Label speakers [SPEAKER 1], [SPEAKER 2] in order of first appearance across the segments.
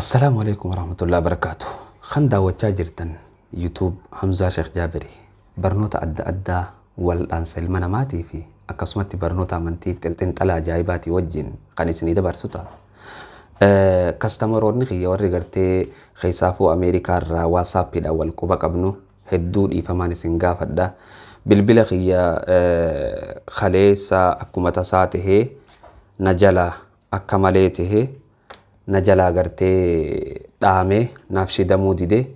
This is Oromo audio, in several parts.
[SPEAKER 1] Assalaamu alaikum warahmatullahi wabarakaatu. Kan daawwachaa jirtan YouTube Hamzaa Sheekh Jaabiri barnoota adda addaa wal'aansa ilma namaatii fi akkasumatti barnoota amantii xiinxala ajaa'ibaatii wajjin kan isinii dabarsu ta'a. Kastamaroonni kiyya warri gartee keessaafuu Ameerikaa irraa waasaappiidhaan wal quba qabnu hedduu dhiifamaan isin gaafadha. Bilbila kiyya kaleessa akkuma tasaa tahee na jala akka malee tahee na jalaa gartee dhaamee naaf shidamuu dide.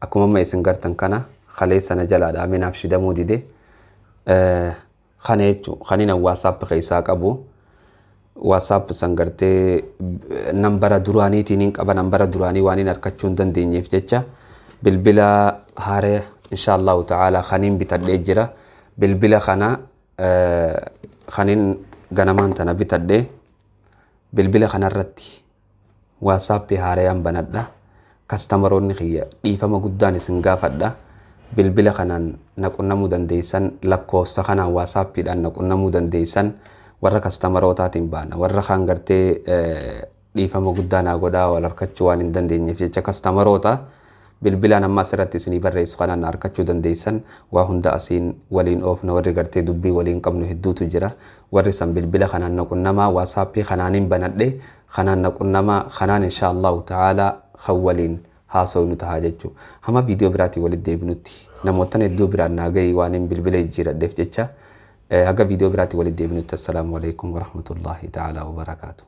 [SPEAKER 1] Akkuma amma isin gartan kana kaleessa na jalaa dhaamee naaf shidamuu dide. Kana jechuun kan inni WhatsApp keessaa qabu WhatsApp san gartee nambara duraaniitiin hin qaba, nambara duraanii waan hin harkachuu hin dandeenyeef jecha bilbila haaree insha Allahu ta'ala kaniin bitadhee jira. Bilbila kana kaniin ganamaan tana bitadhee bilbila kanarratti WhatsApp haarayaan banadha. Kastamaroonni kiyya dhiifama guddaan isin gaafadha. Bilbila kanaan na qunnamuu dandeessan, lakkoofsa kanaan WhatsAppiidhaan na qunnamuu dandeessan. Warra kastamarootaatiin baana. Warra kaan gartee dhiifama guddaa naa godhaa, wal harkachuu waan hin dandeenyeef jecha kastamaroota bilbilaan amma asirratti isinii barreessu kanaan na harkachuu dandeessan. Waa hunda asiin waliin oofna, warri gartee dubbii waliin qabnu hedduutu jira. Warri san bilbila kanaan na qunnamaa, WhatsAppii kanaaniin banadhe kanaan na qunnamaa, kanaan insha Allahu ta'ala kan waliin haasofnu ta'a jechuudha. Hamma viidiyoo biraatiin walitti deebinutti namootaan hedduu biraan naa gahii waan hin bilbila jijjiiradheef jecha haga viidiyoo biraatiin walitti deebinutti assalaamu alaikum warahmatullahi ta'ala wabarakaatu.